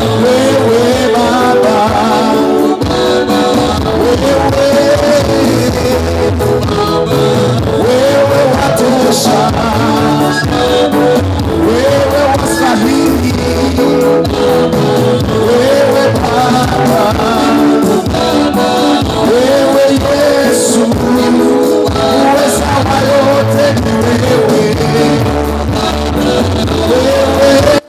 Wewe Baba, wewe, wewe watosha, wewe wastahili, wewe Baba, wewe Yesu, uweza wa yote ni wewe, wewe.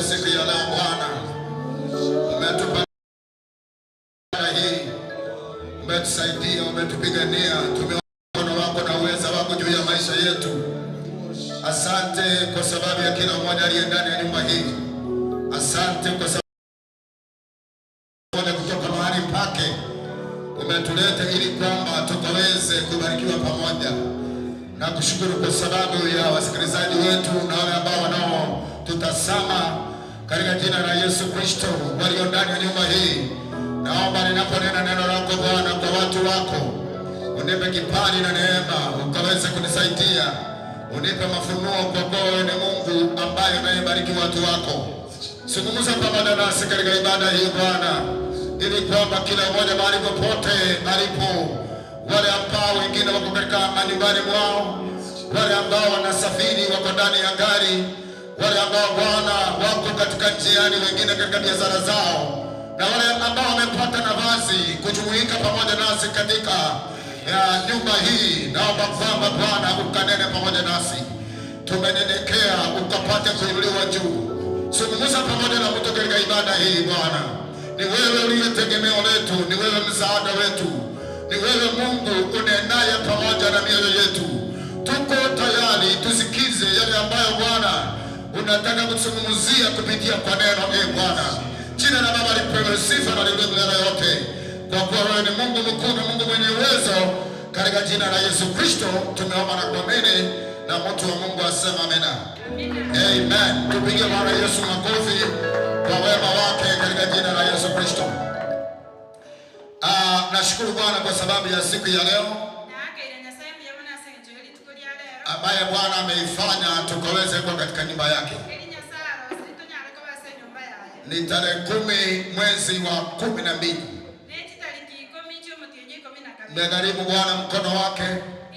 siku ya leo Bwana. Umetupa hii, umetusaidia, umetupigania, tumeona mkono wako na uweza wako juu ya maisha yetu. Asante kwa sababu ya kila mmoja aliye ndani ya nyumba hii. Asante kwa sababu kutoka mahali pake umetuleta ili kwamba tukaweze kubarikiwa pamoja. Na kushukuru kwa sababu ya wasikilizaji wetu na wale ambao wanaotutazama katika jina la Yesu Kristo walio ndani ya nyumba hii. Naomba ninaponena neno lako Bwana kwa watu wako, unipe kibali na neema ukaweze kunisaidia, unipe mafunuo, kwa kuwa wewe ni Mungu ambaye unayebariki watu wako. Zungumza pamoja nasi katika ibada hii Bwana, ili kwamba kila mmoja mahali popote alipo, wale ambao wengine wako katika manyumbani mwao, wale ambao wanasafiri wako ndani ya gari, wale ambao Bwana wako katika njiani, wengine katika biashara zao, na wale ambao wamepata nafasi kujumuika pamoja nasi katika ya nyumba hii, naomba kwamba Bwana ukanene pamoja nasi. Tumenyenyekea ukapate kuinuliwa juu. Zungumza pamoja na mtu katika ibada hii Bwana. Ni wewe uliye tegemeo letu, ni wewe msaada wetu, ni wewe Mungu unenaye pamoja na mioyo yetu. Tuko tayari tusikize yale ambayo Bwana unataka kutuzungumzia kupitia kwa neno. E Bwana, jina la Baba lipewe sifa na liwe milele yote, kwa kuwa wewe ni Mungu mkuu na Mungu mwenye uwezo. Katika jina la Yesu Kristo tumeomba na kuamini, na mtu wa Mungu asema amina. Amen. Tupige Bwana Yesu makofi kwa wema wake katika jina la Yesu Kristo. Ah, nashukuru Bwana kwa sababu ya siku ya leo Nakeire Nyasaye mbuya mono ase eng'encho ya rituko ria rero. Ambaye Bwana ameifanya tukaweze kuwa katika nyumba yake. Eri Nyasaye arosire tonyare koba ase enyomba yaye. Ni tarehe 10 mwezi wa 12. Ne chitariki 10 chia omotienyi 12. Mmegharimu Bwana mkono wake,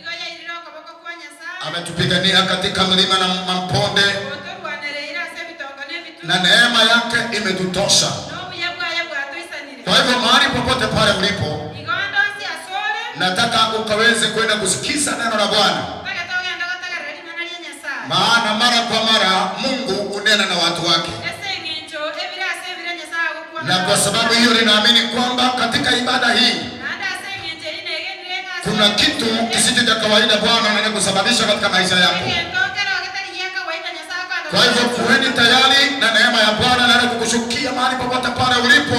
Igo yairire okoboko kwa Nyasaye. Ametupigania katika mlima na mabonde, Otorwanereire ase ebitongo na ebitunwa. Na neema yake imetutosha. Nobuya bwaye bwatoisanire. Kwa hivyo mahali popote pale ulipo, Igo onde onsi asore. Nataka ukaweze kwenda kusikiza neno la Bwana, Mpaka togenda gotegerera ring'ana ria Nyasaye. Maana mara kwa mara Mungu unena na watu wake, Ase eng'encho ebire ase ebire Nyasaye agokwana. Na kwa sababu hiyo ninaamini kwamba katika ibada hii Naende ase eng'encho eri negenire ng'a kuna kitu kisicho cha kawaida Bwana anaenda kusababisha katika maisha yako. Egento kero getari gia kawaida Nyasaye akoenda. Kwa hivyo kuweni tayari na neema ya Bwana inaenda kukushukia mahali popote pale ulipo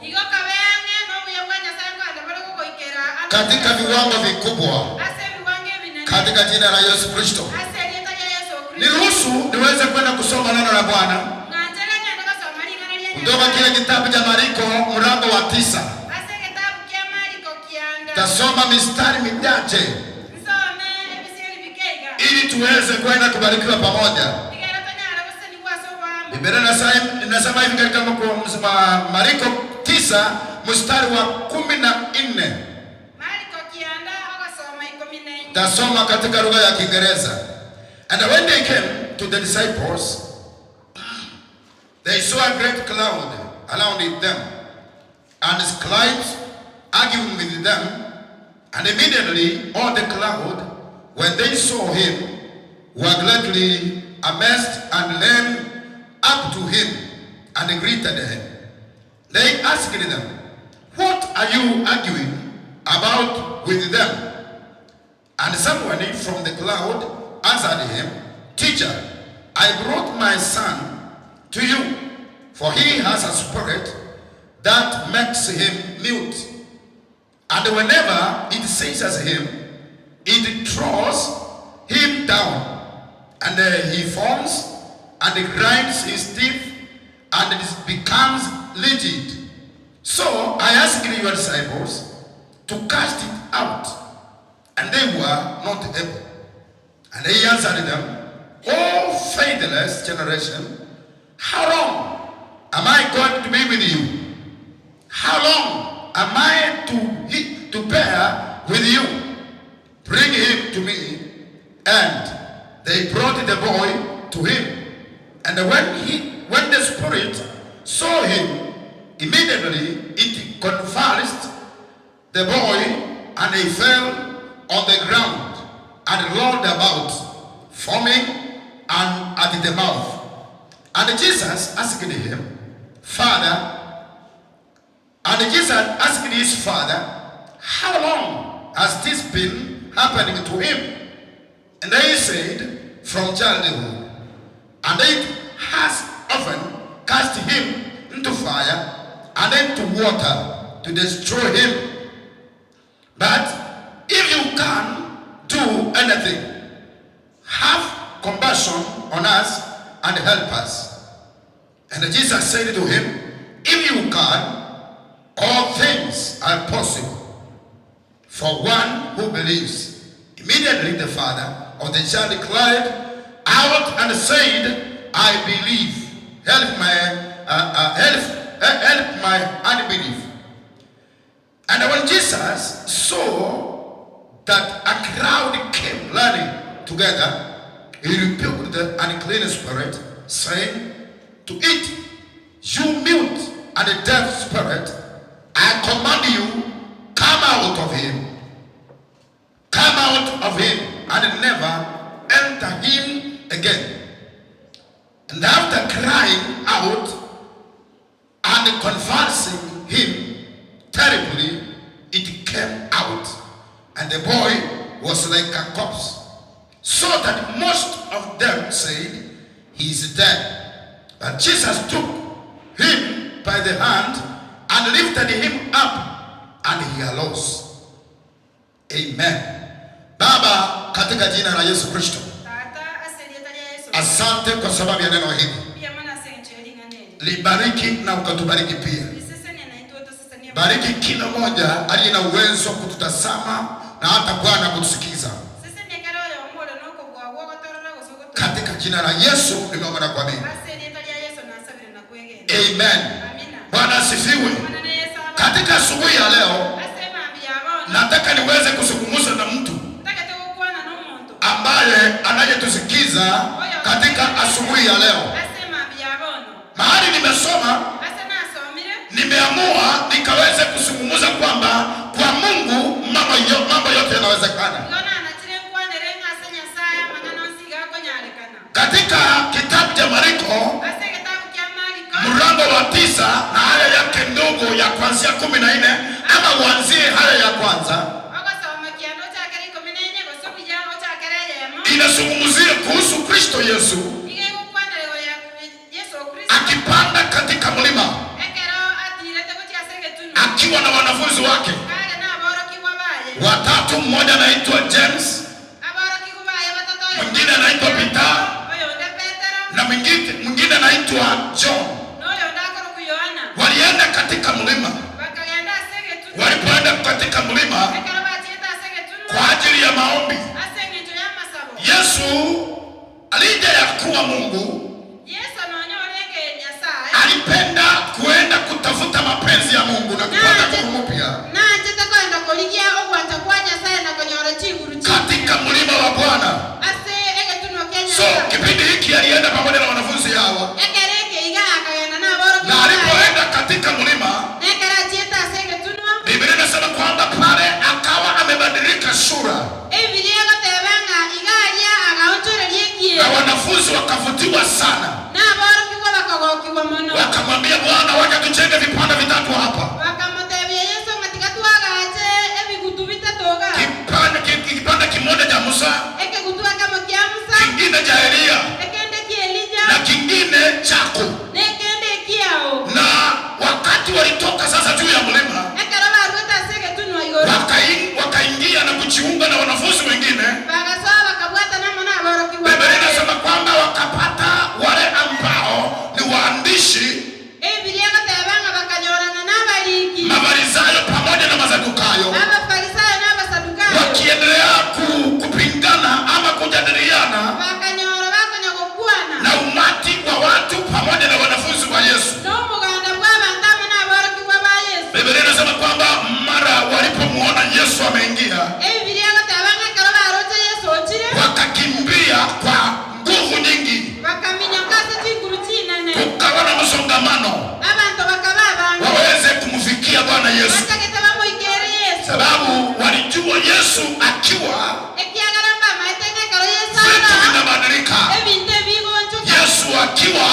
Igo kabe ang'e nobuya bwa Nyasaye nkoenda bore gogoikera katika viwango vikubwa ase ebiwango ebinene katika jina la Yesu Kristo. Ase erieta ria Yesu Kristo. Niruhusu niweze kwenda kusoma neno la Bwana Ng'anchere ng'ende gosoma ring'ana ria kutoka kile Nyasaye. Kitabu cha Mariko mlango wa 9. Ase egetabu kia Mariko 9. Tasoma mistari michache Nsome ebisieri bikeiga. Ili tuweze kwenda kubarikiwa pamoja. Igere tonyare gosenigwa ase obwamo. Biblia inasema hivi katika Mariko 9 mstari wa 14. Mariko 9 ogasoma 14. Tasoma katika lugha ya Kiingereza. And when they came to the disciples, they saw a great cloud around them, and the scribes arguing with them. And immediately all the crowd, when they saw him, were greatly amazed and ran up to him and greeted him. They asked them, "What are you arguing about with them?" And someone from the crowd answered him, "Teacher, I brought my son to you, for he has a spirit that makes him mute. And whenever it seizes him, it throws him down, and he foams and grinds his teeth and it becomes rigid. So I asked your disciples to cast it out, and they were not able." And he answered them, "O faithless generation, how long am I going to be with you? How long am I to bear with you? Bring him to me." And they brought the boy to him. And when the spirit saw him, immediately it convulsed the boy, and he fell on the ground and rolled about, foaming and at the mouth. And Jesus asked him, Father, and Jesus asked his father, "How long has this been happening to him?" And they said, "From childhood. And it has often cast him into fire and into water to destroy him. But if you can do anything, have compassion on us and help us." And Jesus said to him, "If you can, all things are possible for one who believes." Immediately the father of the child cried out and said, "I believe. Help my unbelief." And when Jesus saw that a crowd came running together, he rebuked the unclean spirit, saying to it, "You mute and deaf spirit, I command you, come out of him. Come out of him and never enter him again." And after crying out and convulsing him terribly, it came out, and the boy was like a corpse, so that most of them said, "He is dead." But Jesus took him by the hand and lifted him up, and he arose. Amen. Baba, katika jina la Yesu Kristo, Tata ase erieta ria Yesu. Asante kwa sababu ya neno hili. Mbuya mono ase engencho ya ring'ana eri. Libariki na ukatubariki pia. Risesenia na intwe tosesenie. Bariki kila mmoja aliye na uwezo wa kututazama na hata Bwana kutusikiza. Sesenia kera oyomo ore nokobua gwogotorora gose ogotoka. Katika jina la Yesu nimeomba na kuamini. Ase erieta ria Yesu nasabire na kwegena. Amen. Amina. Bwana asifiwe. Bwana na Yesu aba. Katika asubuhi ya leo Ase mambi ya bono. Nataka niweze kuzungumza na mtu Ntagete gokwana n'omonto. Ambaye anayetusikiza katika asubuhi ya leo. Ase mambi ya bono. Mahali nimesoma, Ase nasomire. Nimeamua nikaweze kuzungumza kwamba kwa Mungu mambo yote yanawezekana. Igo nanachire nkwanere ng'a ase Nyasaye amang'ana onsi iga akonyarekana. Katika kitabu cha Mariko Ase egetabu kia Mariko. Mlango wa 9 na aya yake ndogo ya kuanzia 14 ama uanzie haya ya kwanza, Ogasoma kianda ochakere 14 gose buya ochakere eyemo. Inazungumzia kuhusu Kristo Yesu Iga egokwanera igoro ya Yesu Kristo. Akipanda katika mlima Ekero atirete gochia ase egetunu. Akiwa na wanafunzi wake Kare naborokigwa baye. watatu, mmoja anaitwa James, Aborokigwa baye batatu oyo. Mwingine anaitwa Peter. Oyonde Petero. Na mwingine anaitwa John. Noyonde akorokwa Yohana. Walienda katika mlima. Bakagenda ase egetunu. Walipoenda katika mlima Ekero bachiete ase egetunu. Kwa ajili ya maombi, Ase eng'encho y'amasabo. Yesu alija ya kuwa Mungu, Yesu nonya orenge Nyasaye. Alipenda kuenda kutafuta mapenzi ya Mungu na kupata nguvu mpya Nanchete kwenda korigia ogwancha kwa Nyasaye na konyora chinguru katika mlima wa Bwana. Ase egetunwa kia So Nyasaye. kipindi hiki alienda pamoja na wanafunzi hawa, Ekero eke iga akagenda naborokigwa na baye. alipoenda katika mlima, Nekero achiete ase egetunwa. Biblia inasema kwamba pale akawa amebadilika sura, Ebibilia egoteba ng'a iga aria agaonchoreria na ekiero. Wanafunzi wakavutiwa sana, Naborokigwa bakagokigwa mono. Wakamwambia, "Bwana, wacha tujenge vipande vitatu hapa." Bakamotebia Yesu ng'a tiga twagache ebigutu bitatu iga. Kipande kimoja cha Musa, Ekegutu akamo kia Musa. Kingine cha Elia, Ekende kia Elija. Na kingine chako. Na ekende kiao. Na wakati walitoka sasa juu ya mlima, Ekero barwete ase egetunwa igoro. Wakaingia na kujiunga na wanafunzi wengine. Bagasoa bakabwata namo naborokigwa Biblia baye. inasema kwamba wakapata wale ambao ni waandishi, Ebibilia egoteba ng'a bakanyorana n'abariki. Mafarisayo pamoja na Masadukayo, Abafarisayo n'Abasadukayo. Wakiendelea kupingana ama kujadiliana Bakanyora bakonya gokwana. Na umati wa watu pamoja na wanafunzi wa Yesu. N'omuganda bw'abantu amo n'aborokigwa ba Yesu. Biblia inasema kwamba mara walipomuona Yesu ameingia, Ebibilia egoteba ng'a ekero baroche Yesu ochire. Wakakimbia kwa nguvu nyingi, Bakaminyoka ase chinguru chinene. Kukawa na msongamano Abantu bakaba abange. Waweze kumfikia Bwana Yesu, Batagete bamoikere Yesu. Sababu walijua Yesu akiwa, Ekiagera mbamaete ng'a ekero Yesu Vitu aba. vinabadilika. Ebintu ebigonchoka. Yesu akiwa,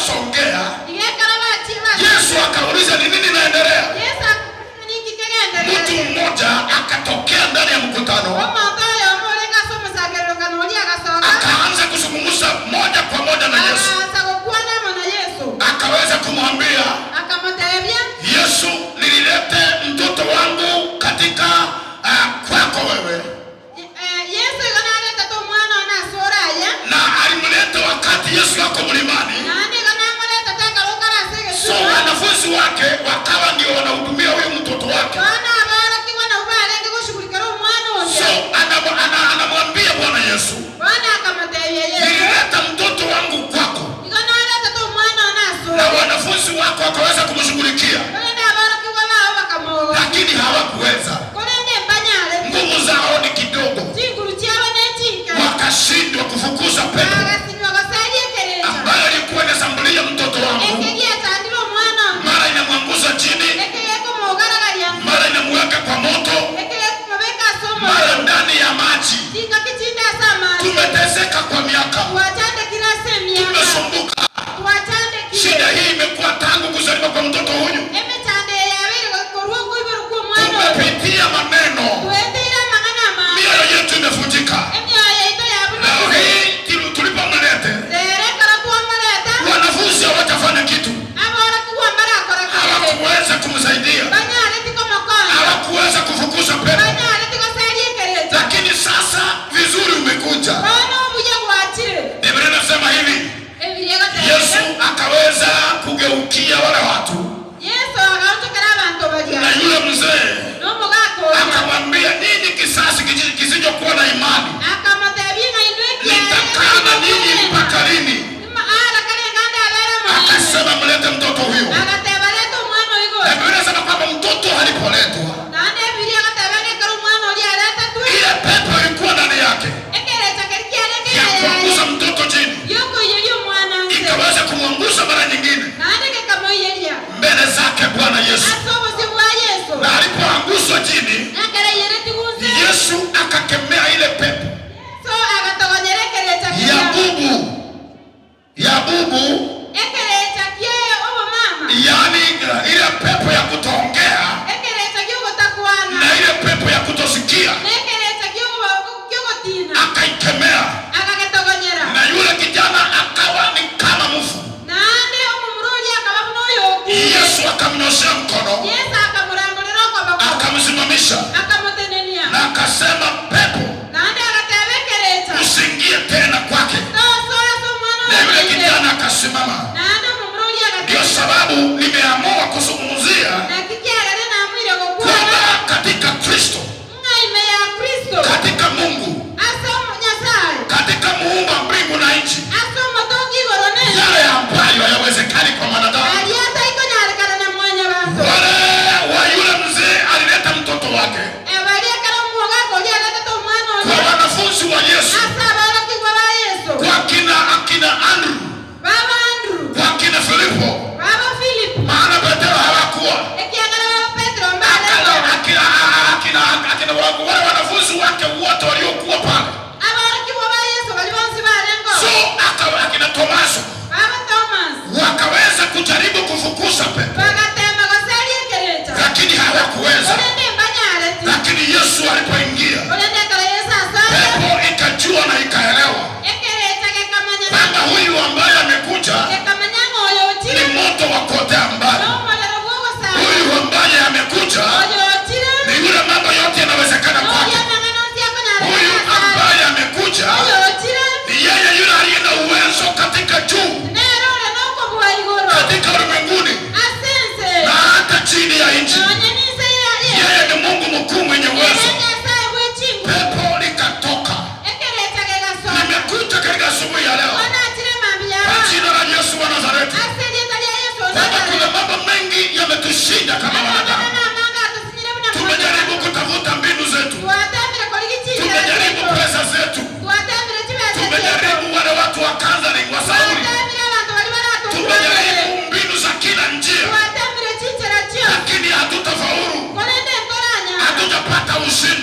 Songea, Yesu akauliza ni nini inaendelea. Mtu mmoja akatokea ndani ya mkutano akaanza kuzungumza moja kwa moja na Yesu, akaweza kumwambia Yesu, nililete mtoto wangu katika kwako wewe, na alimleta wakati Yesu ako mlimani. So wanafunzi wake wakawa ndio wanahudumia huyu mtoto wake. So anamwambia Bwana Yesu, nilileta mtoto wangu kwako, na wanafunzi wako wakaweza kumshughulikia, lakini hawakuweza. Nguvu zao ni kidogo, wakashindwa kufukuza pepo ambayo ilikuwa inashambulia mtoto wangu, mara inamwangusha chini, mara inamuweka kwa moto, mara ndani ya maji. Tumeteseka kwa miaka, tumesumbuka. Shida hii imekuwa tangu kuzaliwa kwa mtoto huyu. Tumepitia maneno, mioyo yetu imevunjika. Leo hii tulipomlete, wanafunzi hawatafanya kitu, hawakuweza kumsaidia, hawakuweza kufukuza pepo. Lakini sasa vizuri umekuja. Biblia inasema hivi, Yesu akaweza kugeukia wale watu na yule mzee akamwambia, nini kisasi kisichokuwa na imani, nitakaa na ninyi mpaka lini? Akasema, mlete mtoto huyo. Na Biblia inasema kwamba mtoto alipoletwa, ile pepo ilikuwa ndani yake ya kuangusha mtoto chini, ikaweza kumwangusha mara nyingine mbele zake Bwana Yesu, na alipoangushwa chini, Yesu akakemea ile pepo ya bubu, ya bubu, yaani ile pepo ya kutoongea na ile pepo ya kutosikia, akaikemea, na yule kijana akawa ni kama mfu. Yesu akamnyoshea mkono, akamsimamisha na akasema, pepo usiingie tena kwake. Na yule kijana akasimama. Ndio sababu nimeamua kuzungumzia kwamba katika Kristo, katika Mungu, katika muumba mbingu na nchi, yale ambayo hayawezekani kwa mwanadamu. Wale wa yule mzee alileta mtoto wake kwa wanafunzi wa Yesu, kwa kina akina Andrew, kwa kina Filipo, maana Petro hawakuwa akina wale wanafunzi wake wote waliokuwa pale, so akina Tomaso wakaweza kujaribu kufukuza pepo, lakini hawakuweza. Lakini Yesu alipoingia, pepo ikajua na ikaelewa kwamba huyu ambaye amekuja ni moto wa kuotea mbali. Huyu ambaye amekuja ni yule mambo yote yanawezekana kwake. Huyu ambaye amekuja ni yeye yule aliye na uwezo katika juu, katika ulimwenguni na hata chini ya nchi. Yeye ni Mungu mkuu mwenye uwezo. Pepo likatoka. Nimekuja katika asubuhi ya leo kwa jina la Yesu wa Nazareti, kwamba kuna mambo mengi yametushinda kama wanadamu. Tumejaribu kutafuta mbinu zetu, tumejaribu pesa zetu, tumejaribu wale watu wa counseling wa Sauli, tumejaribu mbinu za kila njia, lakini hatutafaulu, hatujapata ushindi.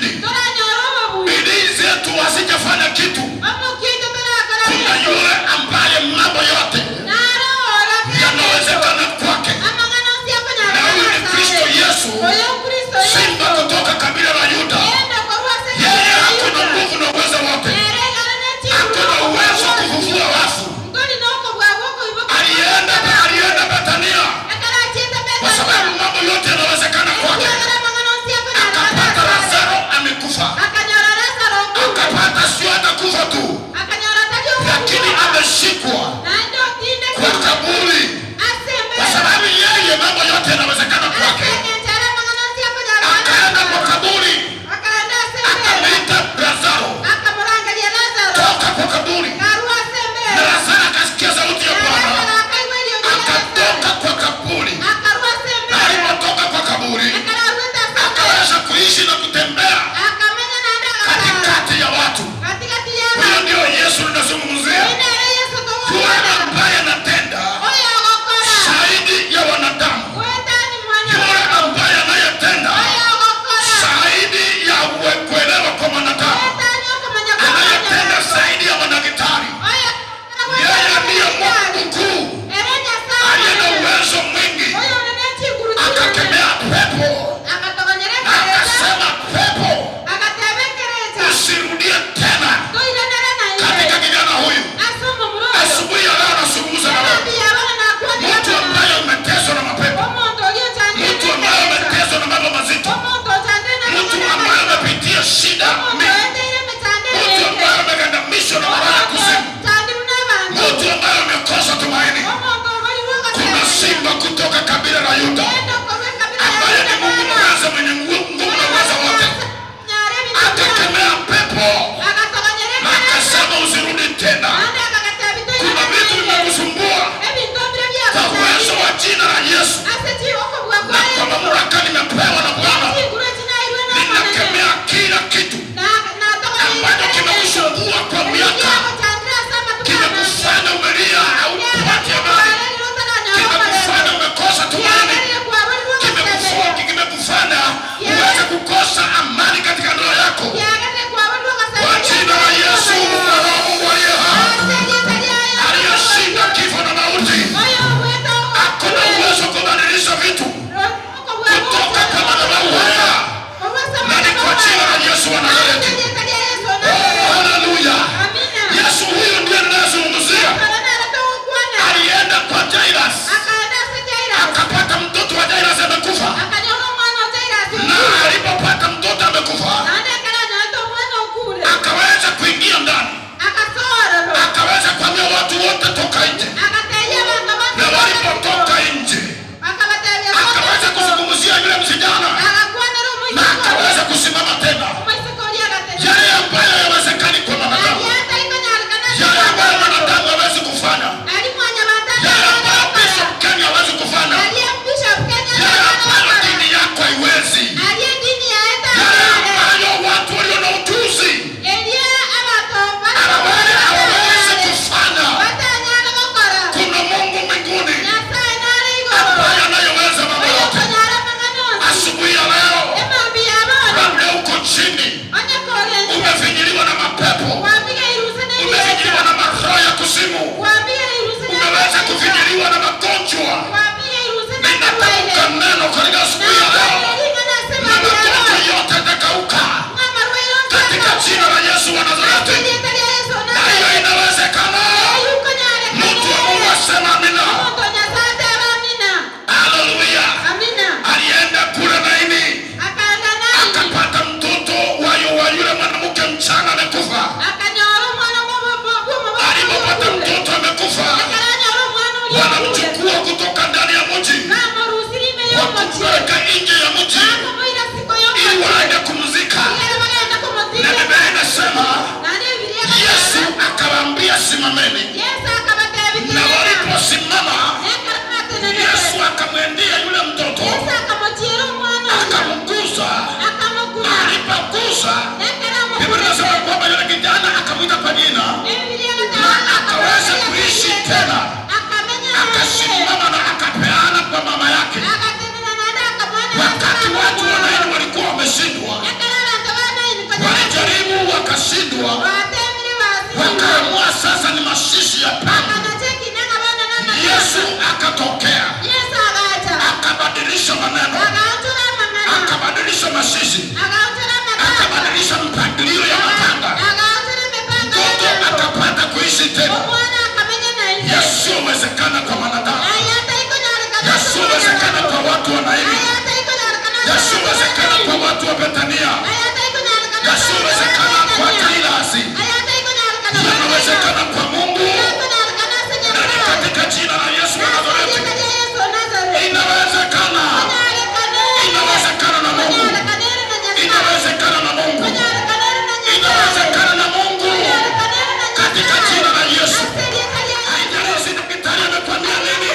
Yesu wa Nazareti. Ase erieta ria Yeso o Na hiyo Nazareti. inawezekana. Eyio nkonyarekana Mtu wa Mungu ere. asema amina. Omonto o Nyasae atebe amina. Haleluya. Amina. Alienda kule Naini Akaenda Naini. akapata mtoto wa yule mwanamke mchana amekufa. Akanyora omwana bw'omobaso Alipopata okure. mtoto amekufa, Ekero anyora omwana oria okure. wanamchukua kutoka ndani ya mji Bamorusirie ime y'omochie. wakumpeleka nje ya mji Bakomoira isiko ili y'omochie. waende kumzika. Ekero bagenda Na komotindeka. Biblia inasema Naende Ebibilia Yesu egateba, akawaambia simameni, Yesu akabatebia na tenena. waliposimama Ekero batenenete, Yesu akamwendea yule mtoto Yesu akamochiera omwana oria, akamgusa. akamokuna. Alipogusa, Ekero Biblia inasema amokunete, kwamba yule kijana akamwita kwa jina Ebibilia na egateba akaweza akamoteria kuishi erieta, tena, akamenya naende, akasimama na akapeana kwa mama yake. agatenena naende akamoana ase Wakati mama watu wa Naini omwabo. walikuwa wameshindwa, Ekero abanto ba Naini konya walijaribu wakashindwa, batemire basirwe, wakaamua sasa ni mashishi ya panga. bakanacha ekina ng'a bono Yesu namatanga. akatokea Yesu agacha, akabadilisha maneno, agaonchora amang'ana, akabadilisha mashishi, agaonchora amatanga, akabadilisha mpangilio ya matanga, agaonchora emipango mtoto y'abanto. akapata kuishi tena. Omwana akamenya naende. Yasiyowezekana kwa mwanadamu, Aya taikonyarekana ase yasiyowezekana mwanyabanto. kwa watu wa Naini, Aya taikonyarekana ase abanto ba yasiyowezekana kwa Naini. watu wa Betania, Aya taikonyarekana ase abanto ba yasiyowezekana kwa Betania. Tairasi, Aya taikonyarekana kwa yanawezekana Tairasi. kwa Mungu. Yakonyarekana ase Na ni Nyasaye. katika jina la Yesu wa Ase Nazareti, erieta ria Yesu o Nazareti. inawezekana, Konyarekana ere. inawezekana na Mungu, Konyarekana ere na Nyasaye. inawezekana na Mungu, Konyarekana ere na Nyasaye. inawezekana na Mungu, Konyarekana ere na katika Nyasaye. jina la Yesu. Ase erieta ria Yesu. Haijalishi daktari amekwambia nini,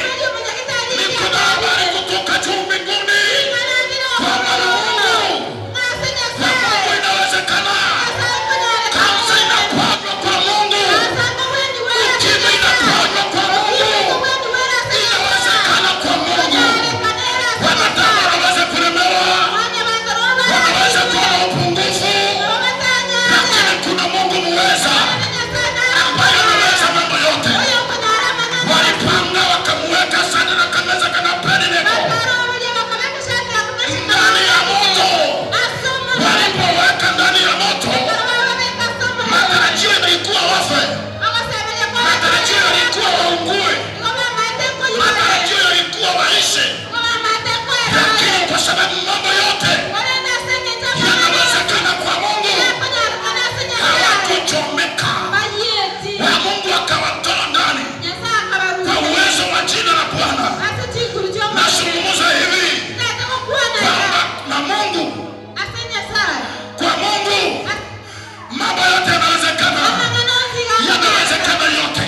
niko na habari kutoka juu mbinguni kwamba na Mungu, kwa Mungu inawezekana. Kansa inaponywa kwa Mungu, ukimwi inaponywa kwa Mungu, inawezekana kwa Mungu. Wanadamu wanaweza kulemewa, wanaweza kuwa na upungufu, lakini kuna Mungu muweza ambaye anaweza mambo yote. Walipanga wakamweka Shadraka, Meshaki na Abednego ndani ya moto. Walipoweka ndani ya moto, matarajio yalikuwa wafe, matarajio yalikuwa waungue, matarajio yalikuwa waishe, lakini kwa sababu mambo yote yanawezekana kwa Mungu, hawakuchomeka na Mungu akawatoa ndani kwa uwezo wa jina la Bwana. Nazungumza hivi kwamba na Mungu, kwa Mungu mambo yote yanawezekana, yanawezekana yote.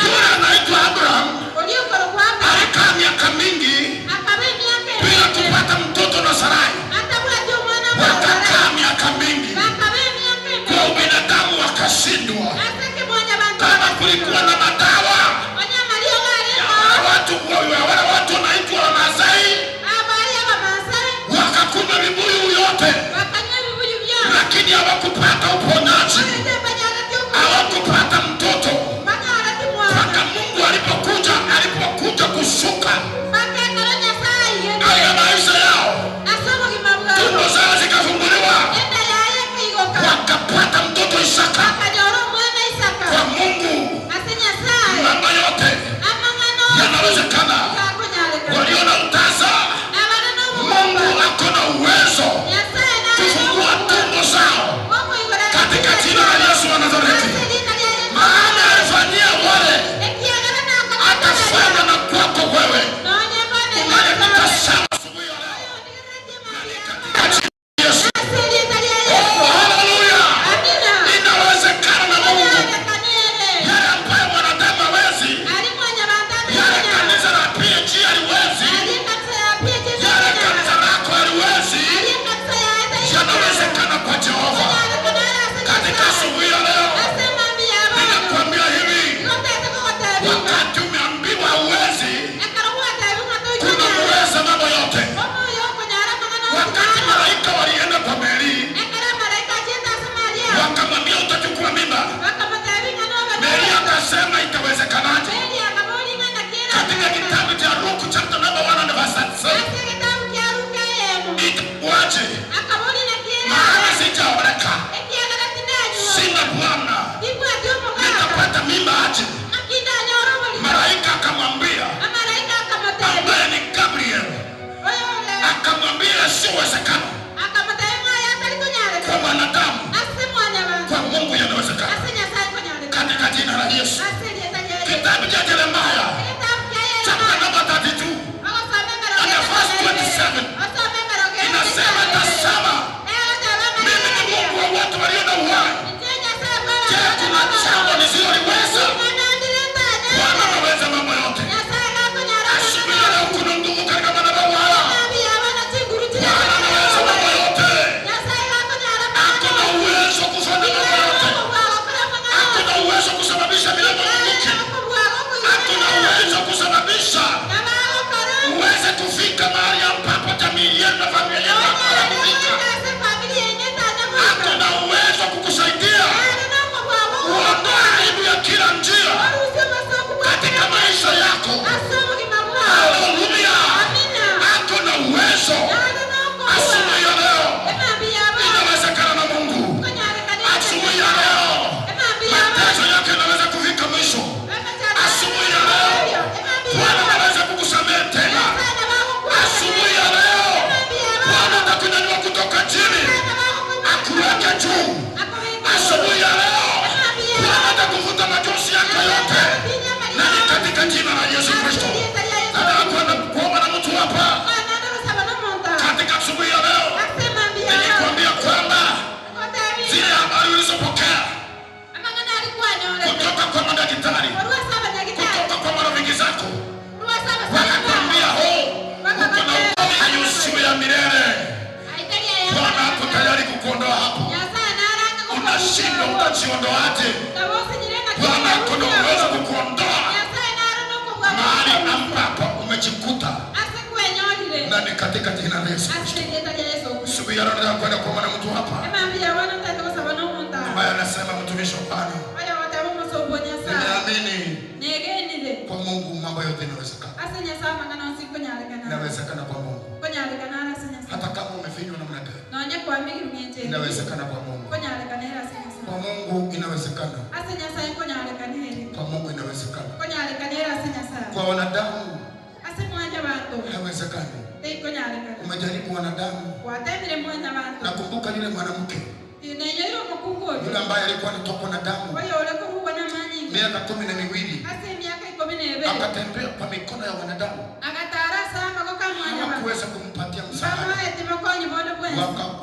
Yule anaitwa Abraham alikaa miaka mingi bila kupata mtoto na Sarai, wakakaa miaka mingi kwa ubinadamu, wakashindwa. Kama kulikuwa na madawa ya wale watu wanaitwa Wamasai, wakakunywa vibuyu yote, lakini hawakupata uponyaji, hawakupata mtoto mpaka Mungu alipokuja kushuka katika maisha yao, tumbo zao zikafunguliwa, wakapata mtoto Isaka. Kwa Mungu mambo yote yanawezekana. Waliona utasa, Mungu ako na uwezo kufungua tumbo zao katika jina la Yesu wa Nazareti. Maana alifanyia wale, atafanya na kwako wewe unayetazama asubuhi ya leo, katika jina la Yesu. Oh, haleluya! Inawezekana na Mungu yale ambayo mwanadamu hawezi, yale kanisa la PAG haliwezi, yale kanisa lako haliwezi, yanawezekana kwa Jehova. Katika asubuhi ya leo ninakwambia hivi, wakati umeambiwa huwezi, kuna muweza mambo yote. Wakati malaika walienda kwa Meri wakamwambia utachukua mimba, Meri akasema itawezekanaje? Katika kitabu cha Luke chapter number 1 and verse 37, itakuwaje? Maana sijaoleka. Atapata mimba aje? Malaika akamwambia, ambaye ni Gabriel, akamwambia sio uwezekano kwa mwanadamu, kwa Mungu yanawezekana, katika jina la Yesu. Kitabu cha Yeremia chapter number 32 and the verse 27 inasema, tazama, mimi ni Mungu wa watu walio na uhai. Je, kuna jambo nisiloliweza? Bwana anaweza mambo yote. Asubuhi ya leo kuna nguvu katika madhabahu haya. Bwana anaweza mambo yote. Hakuna uwezo kufanya mambo yote. Hakuna uwezo kusababisha milango ifunguke. Hakuna uwezo kusababisha uweze kufika mahali ambapo jamii yenu na familia yenu hawakufika. Hakuna uwezo kukusaidia uondoe aibu ya kila njia katika maisha yako. Haleluya! Hakuna uwezo. Asubuhi ya leo inawezekana na Mungu. Asubuhi ya leo mateso yako yanaweza kufika mwisho. Asubuhi ya leo Bwana anaweza kukusamehe tena. Asubuhi ya leo Bwana atakunyanyua kutoka chini akuweke juu. Asubuhi ya leo Bwana atakufuta machozi yako yote, na ni katika jina la Yesu Kristo. Nataka kwenda kuomba na mtu hapa katika asubuhi ya leo, nilikwambia kwamba zile habari ulizopokea kutoka kwa madaktari, kutoka kwa marafiki zako, wakakwambia ho, uko na hayo sio ya milele. Bwana ako tayari kukuondoa hapo. Unashindwa, utajiondoaje? Bwana ako na uwezo kukuondoa mahali ambapo umejikuta, na ni katika jina la Yesu Kristo. Asubuhi ya leo nataka kwenda kuomba na mtu hapa ambaye anasema, mtumishi wa Bwana, nimeamini kwa Mungu mambo yote inawezekana. Inawezekana kwa Mungu, hata kama umefinywa namna gani, inawezekana kwa Mungu. Kwa Mungu inawezekana. Kwa Mungu inawezekana. Kwa wanadamu haiwezekani. Umejaribu wanadamu. Nakumbuka yule mwanamke yule ambaye alikuwa anatokwa na damu miaka 12, akatembea kwa mikono ya wanadamu, hawakuweza kumpatia msaada,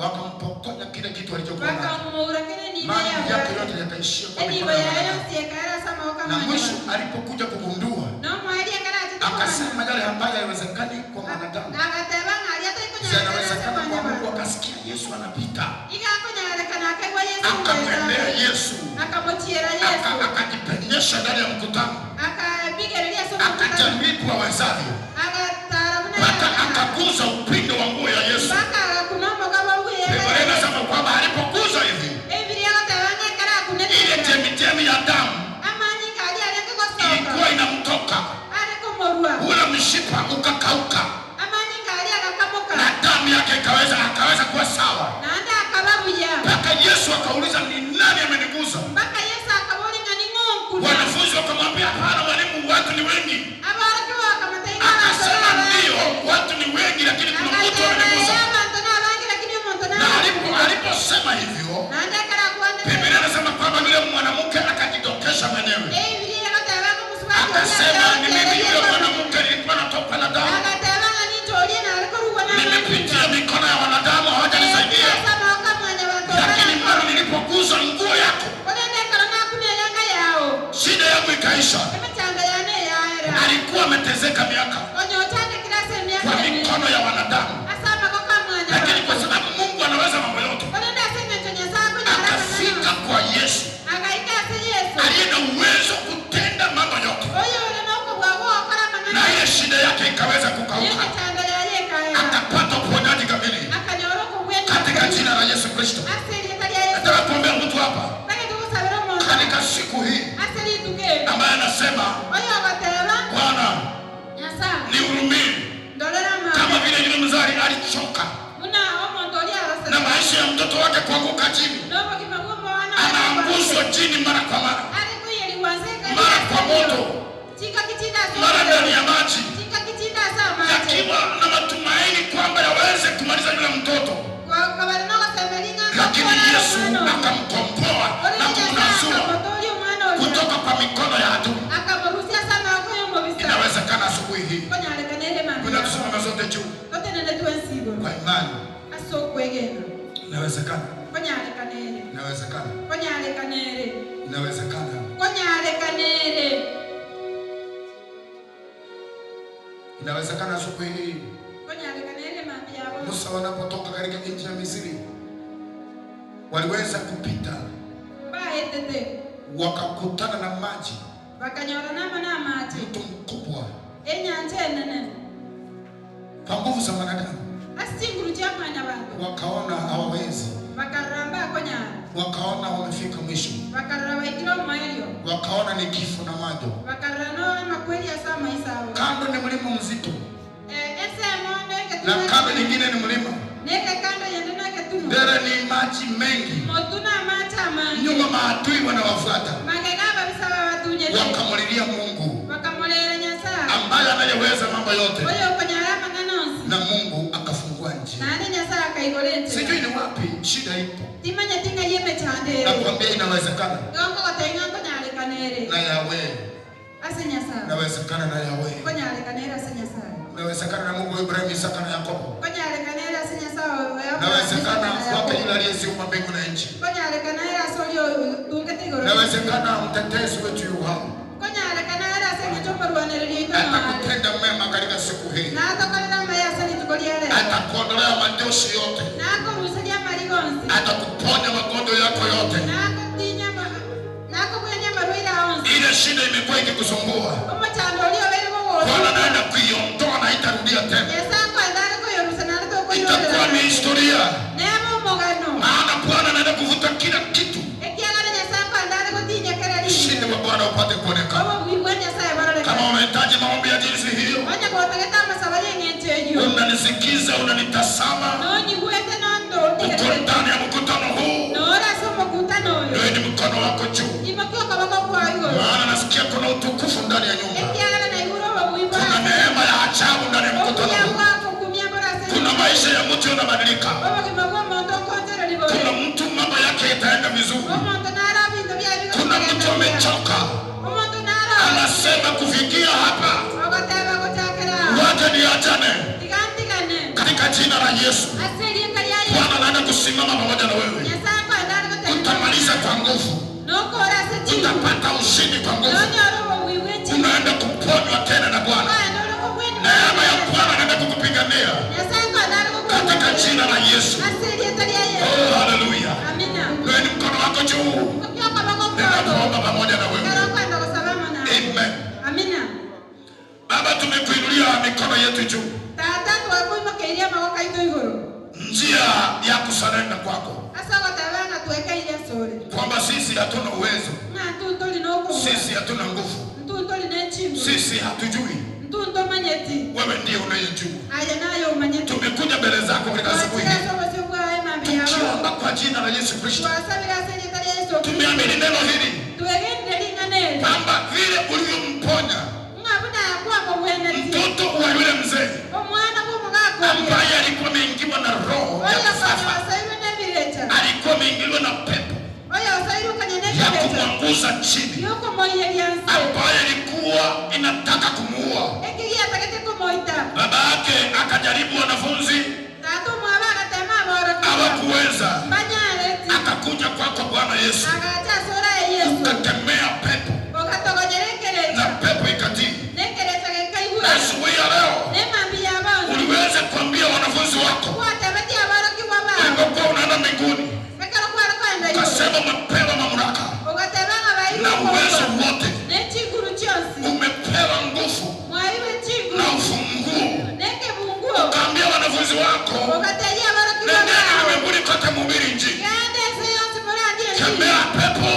wakampokonya kile kitu alichokuwa nacho, mali yake yote yakaishia kwa mikono ya wanadamu. Na mwisho alipokuja kugundua, akasema yale ambayo haiwezekani kwa mwanadamu yanawezekana kwa Mungu. Akasikia Yesu anapita, akamwendea Yesu, akajipenyesha ndani ya mkutano, akajaribu awezavyo mpaka akagusa upindo wa nguo ya Yesu. Biblia inasema kwamba alipogusa hivi, ile chemichemi ya damu ilikuwa inamtoka, ule mshipa ukakauka na damu yake akaweza kuwa sawa, mpaka Yesu akauliza, ni nani amenigusa? Wanafunzi wakamwambia, hapana mwalimu, watu ni wengi. Akasema ndio, watu ni wengi, lakini kuna mtu amenigusa. Na aliposema hivyo, Biblia inasema kwamba yule mwanamke akajitokesha mwenyewe, akasema, ni mimi yule mwanamke nilikuwa natoka na damu, nimepitia mikono ya wanadamu hawajanisaidia, lakini mara nilipogusa nguo yako shida yangu ikaisha. Alikuwa ameteseka miaka kwa mikono ya wanadamu, lakini kwa sababu Mungu anaweza mambo yote, akafika kwa Yesu aliye na uwezo kutenda mambo yote, na ile shida yake ikaweza kukauka, akapata uponyaji kamili katika jina la Yesu Kristo. Nataka kuombea mtu hapa katika siku hii ambaye anasema, Bwana nihurumie, kama vile yule mzazi alichoka na maisha ya mtoto wake kuanguka chini, anaangushwa chini mara kwa mara. moto, mara ndani ya maji, yakiwa na matumaini kwamba yaweze kumaliza yule mtoto, lakini Yesu akamkomboa na kumnasua kutoka kwa mikono ya adui. Inawezekana asubuhi hii kuna tusimame zote juu kwa imani. Inawezekana, inawezekana, inawezekana. Inawezekana asubuhi hii Musa wanapotoka katika nchi ya Misri waliweza kupita wakakutana na maji, mto mkubwa kwa nguvu za wanadamu, wakaona hawawezi, wakaona wamefika mwisho, wakaona ni kifo na majo. Kando ni mlima mzito na kando nyingine ni mlima, mbele ni maji mengi, nyuma maadui wanawafuata. Wakamlilia Mungu ambaye anayeweza mambo yote, na Mungu akafungua njia. Sijui ni wapi shida ipo, nakwambia inawezekana na Yahweh, inawezekana na Yahweh, inawezekana na Mungu wa Ibrahimu, Isaka na Yakobo, inawezekana kwake yule aliyeziumba mbingu na nchi, inawezekana mtetezi wetu yu hai atakutenda mema katika siku hii, atakuondolea machozi yote, atakuponya magonjwa yako yote. Ile shida imekuwa ikikusumbua, Bwana anaenda kuiondoa na itarudia tena, itakuwa ni historia. Maana Bwana anaenda kuvuta kila kitu. Ushindi wa Bwana upate kuonekana. Kama unahitaji maombi ya jinsi hiyo, unanisikiza, unanitazama, uko ndani ya mkutano huu, ni mkono wako juu, maana nasikia kuna utukufu ndani ya nyumba, kuna neema ya ajabu ndani ya mkutano huu, kuna maisha ya mtu yanabadilika, kuna mtu mambo yake itaenda vizuri, kuna mtu amechoka anasema kufikia hapa, wacha niachane katika jina la Yesu. Bwana anaenda kusimama pamoja na wewe, utamaliza kwa nguvu, utapata ushindi kwa nguvu, unaenda kuponywa tena na Bwana. Neema ya Bwana anaenda kukupigania katika jina la Yesu. Oh, haleluya! Ni mkono wako juu, ninakuomba pamoja na wewe. Amen. Amina. Baba, tumekuinulia mikono yetu juu. Njia ya kusurrender kwako, kwamba sisi hatuna uwezo, sisi hatuna nguvu, sisi hatujui, wewe ndiye unayejua. Tumekuja mbele zako katika siku hii tukiomba kwa jina la Yesu Kristo, tumeamini neno hili kwamba vile ulivyomponya mtoto wa yule mzee ambaye alikuwa ameingiwa na roho ya kufafa, alikuwa ameingiliwa na pepo ya kumwanguza chini, ambaye ilikuwa inataka kumuua. Baba yake akajaribu wanafunzi hawakuweza, akakuja kwako Bwana Yesu, ukakemea pepo na pepo ikatii. Asubuhi ya leo uliweza kuambia wanafunzi wako ulipokuwa unaenda mbinguni, ukasema umepewa mamlaka na uwezo wote, umepewa nguvu na ufunguo. Ukaambia wanafunzi wako, nendeni ulimwenguni kote mhubiri Injili, kemea pepo,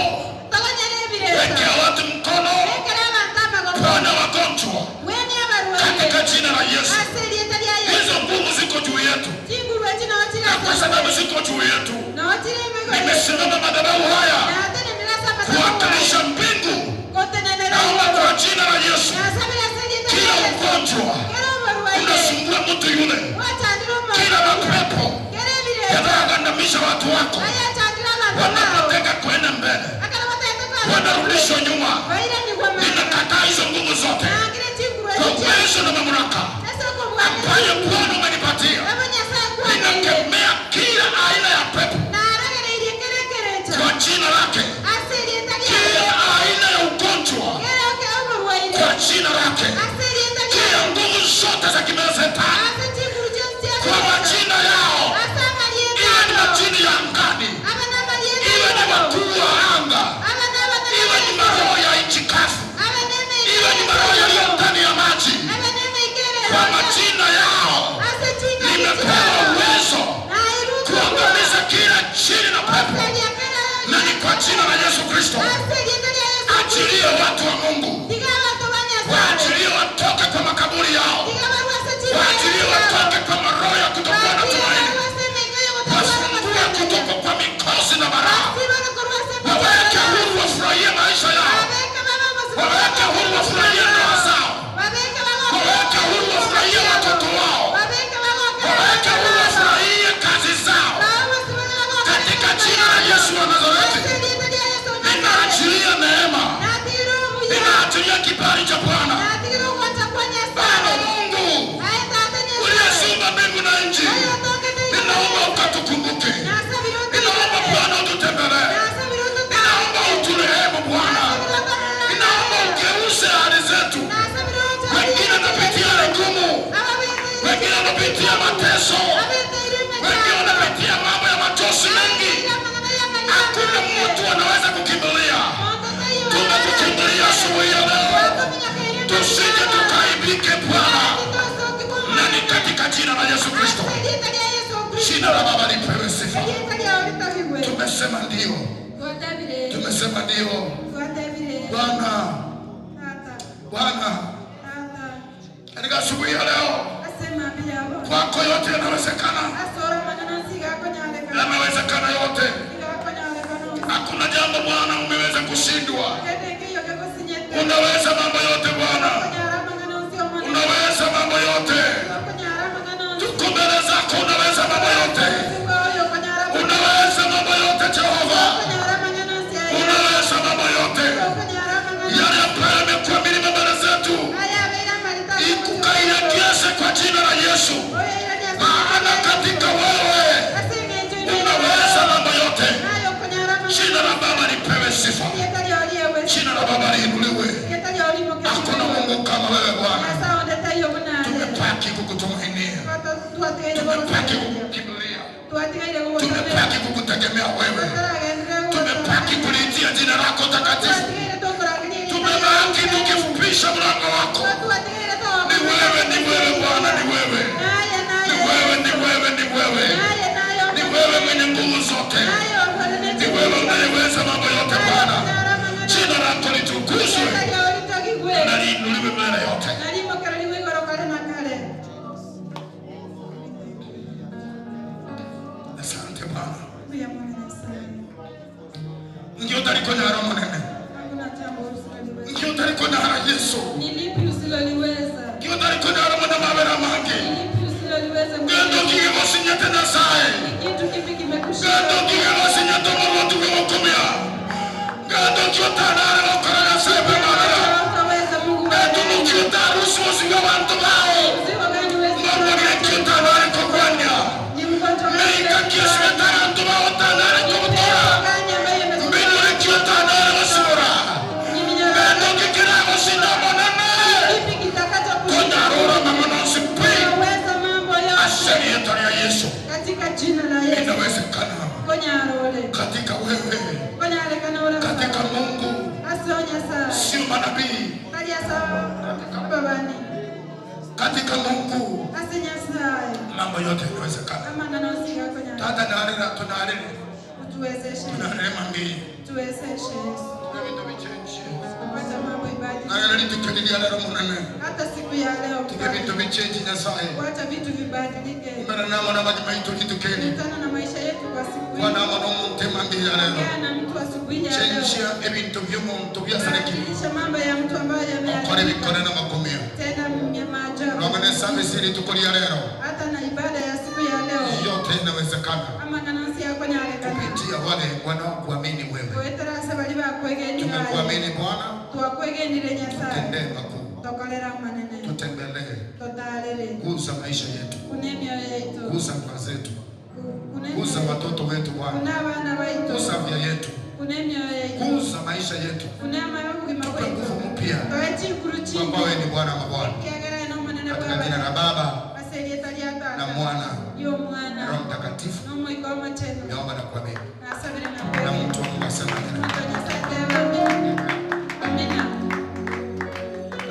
wekea watu mkono, ponya wagonjwa katika jina la Yesu. Hizo nguvu ziko juu yetu, na kwa sababu ziko juu yetu, nimesimama madhabahu haya kuwakilisha mbingu. Naomba kwa jina la Yesu, kila ugonjwa unasumbua mtu yule, kila mapepo yanayogandamisha watu wako, wanapoteka kwenda mbele, wanarudishwa nyuma. Ninakataa hizo nguvu zote kwa uwezo na mamlaka ambayo Bwana umenipatia. Ninakemea kila aina ya pepo kwa jina lake, kila aina ya ugonjwa kwa jina lake, kila nguvu zote za kimashetani kwa majina yao, iwe ni majini ya angani, iwe ni wakuu wa anga, iwe ni maroho ya nchi kavu, iwe ni maroho yaliyo ndani ya maji, kwa majina yao nimepewa uwezo kuangamiza kila jini na pepo, na ni kwa jina la Yesu Kristo. Achilie watu wa Mungu, waachilie watoke kwa makaburi yao, waachilie watoke kwa maroho ya kutokuwa na tumaini, wafungue kutoka kwa mikosi na balaa, waweke huru wafurahie maisha yao, waweke huru wafurahie ndoa zao, waweke huru wafurahie watoto wao, waweke huru wafurahie kazi zao, katika jina la Yesu wa Nazareti. Ninaachilia neema, ninaachilia kibali cha Bwana. Baba Mungu uliyeziumba mbingu na nchi, ninaomba ukatukumbuke, ninaomba Bwana ututembelee, ninaomba uturehemu Bwana, ninaomba ugeuze hali zetu. Wengine wanapitia hali ngumu, wengine wanapitia mateso, wengine wanapitia mambo ya machozi mengi. Hakuna mtu anaweza kukimbilia. Tumekukimbilia asubuhi ya leo, tusije tukaibike Bwana, na ni katika jina la Yesu Kristo. Jina la Baba lipewe sifa. Tumesema ndio, tumesema ndio. Bwana, Bwana, katika asubuhi ya leo kwako yote yanawezekana, yamewezekana yote. Hakuna jambo Bwana umeweza kushindwa. Unaweza mambo yote Bwana, unaweza mambo yote. Tuko mbele zako, unaweza mambo yote, unaweza mambo yote Jehova, unaweza mambo yote. Yale ambayo yamekuwa milima mbele zetu, ikukailegeze kwa jina la Yesu, maana katika wewe unaweza mambo yote. Jina la Baba lipewe sifa, jina la Baba liinuliwe. Hakuna Mungu kama wewe Bwana. Tumebaki kukutumainia, tumebaki kukukimbilia, tumebaki kukutegemea wewe, tumebaki kuliitia jina lako takatifu, tumebaki tukifupisha mlango wako. Ni wewe, ni wewe Bwana, ni wewe, ni wewe, ni wewe, ni wewe, ni wewe mwenye nguvu zote, ni wewe unayeweza mambo yote Bwana. Jina lako litukuzwe na liinuliwe mbele yote. Asante Bwana. Ndio utarikonyara munene, ndio utarikonyara Yesu, Ni lipi usiloliweza? ndio utarikonyara mwana mabera mangi, Ni lipi usiloliweza? ngendo kigegosinyete Nyasaye, Ni kitu kipi kimekushinda? ngendo kigegosinyete omorwoti bw'ogokumia, ngendo kiotanare gokora Nyasaye bw'emarara, Hautaweza Mungu wa ngendo rehema. mokiotarusi osinga bantu bao, Mzigo gani huwezi ngorwogire kuwa? kiotanare kogwania, Ni mgonjwa gani meika huwezi kuwa? kiosibete abantu bao tanare Ni kobutora, pepo gani ambaye imekutoa? mbinure kiotanare gosibora, Ni minyororo ngendo kikiragosinda monene, kipi kitakachokushinda? konyarora mang'onosi pi Unaweza mambo yote aserietwa lya Yesu. katika jina la Yesu. Inawezekana Konyarole. katika wewe, Konyalekana ora. katika Mungu, Aso Nyasaye. sio manabii, Kali aso babani. katika Mungu Ase Nyasaye. mambo yote yanawezekana. Amang'ana onsi gakonyala. Tata narira tunarire Utuwezeshe. tunarire mangi Tuwezeshe Yesu. Ebintu bichenji. Wacha mambo ibadilike. Naye litukelilia lero munene. Hata siku ya leo Tige bintu bichenji Nyasaye. wacha vitu vibadilike. Umera namo n'abagima litukeli. Kutana na maisha yetu kwa siku hii. Kwana amo n'omuntu emambia lero. Ongea na mtu asubuhi ya leo. Chenjia ebintu by'omuntu byasaleki. Badilisha mambo ya mtu ambayo Okore yameharibika. bikore n'amakomeo. Tena ya maajabu. Rwangane service litukolia lero. Hata na ibada ya siku ya leo. Yote inawezekana Ama nanasi yako nyalekana. kupitia wale wanaokuamini wewe. Weterasa bali bakwegenire. Tumekuamini Bwana, Twakwegenire Nyasaye. tutendee makuu, Tokolera manene. tutembelee, Totalele. gusa maisha yetu, Kune mioyo yetu. gusa ndoa zetu, Kune gusa watoto wetu Bwana, Kune abana baitu. gusa afya yetu, Kune mioyo yetu. gusa maisha yetu, Kune amayo bugima tupe bwaitu. nguvu mpya Toe chikuru kwamba chingi. wewe ni Bwana wa mabwana, Kiagera eno manene katika bwa jina la Baba Aserieta lya na Tata. Mwana Yo na mwana. Roho Mtakatifu, N'omwika w'amachenu. naomba na kuamini. Nasabire na Na kweli. mtu wa Mungu asema amina. Mtu Nyasaye amina.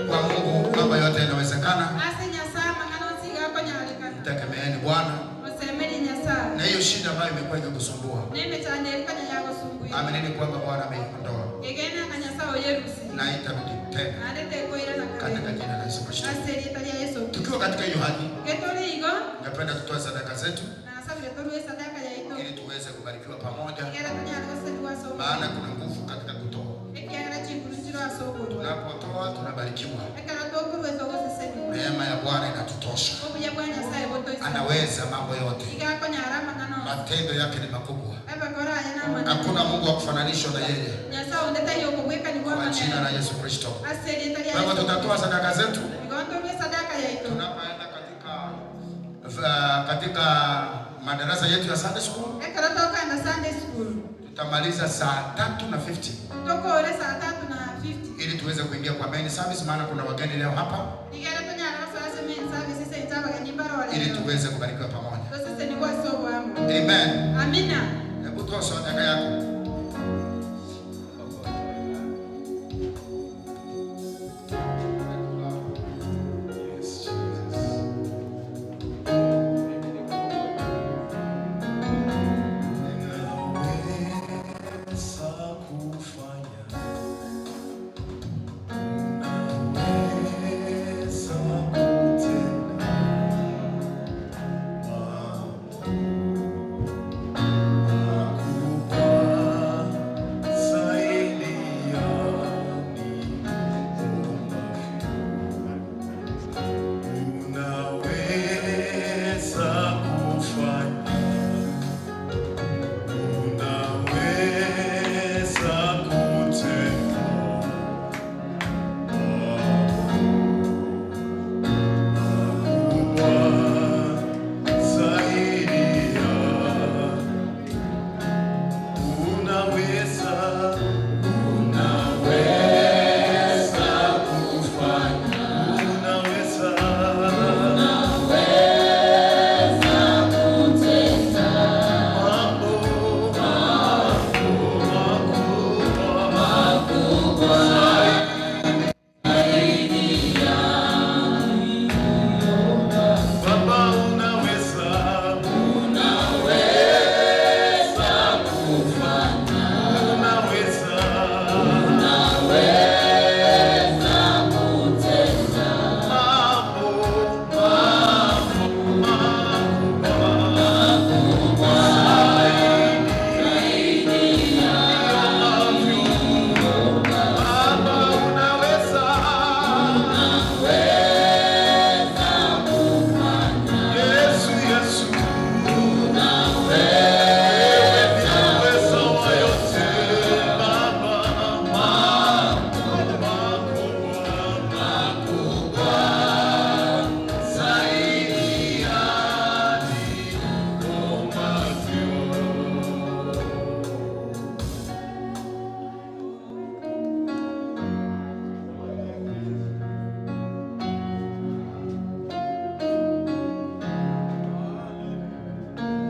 Kwa Mungu mambo yote yanawezekana. Ase Nyasaye mang'ana osiga akonyarekana. Mtegemeeni Bwana, Osemeri Nyasaye. na hiyo shida ambayo imekuwa ikikusumbua, Nemechanderikanya yagosumbui. aminini kwamba Bwana ameiondoa Gegena nga Nyasaye oyerusi. na haitarudi tena, Naende tekoira na katika kabere. jina la Yesu Kristo. Ase erieta lya Yesu. Tukiwa katika hiyo hali, Getore igo ningependa tutoe sadaka zetu nasabire torue sadaka yaitu. ili tuweze kubarikiwa pamoja, Egera tunyare goseriwa ase maana kuna nguvu katika kutoa. Ekiagera chinguru chiro ase okorwa. Tunapotoa tunabarikiwa, Ekero tokorwa ogoseseniwa. neema ya Bwana inatutosha. Obuya bwa Nyasaye botoisa. Anaweza mambo yote, Iga akonyara amang'ana onsi. matendo yake ni makubwa. Ebakora aya n'amanene. Hakuna Mungu wa kufananishwa na yeye, Nyasaye onde taiyo okobwekani bwa kwa jina la amanene. Yesu Kristo. Ase erieta lya Kwa hivyo Yesu. tutatoa sadaka zetu Igo ntorue sadaka yaitu. tunapoenda katika madarasa yetu ya Sunday school. Ekero tokogenda Sunday school. Tutamaliza saa 3:50 Tokore saa 3:50. ili tuweze kuingia kwa main service, maana kuna wageni leo hapa, Igere tonyare gosoa ase main service ase inche abageni mbarore ili leo. tuweze kubarikiwa pamoja.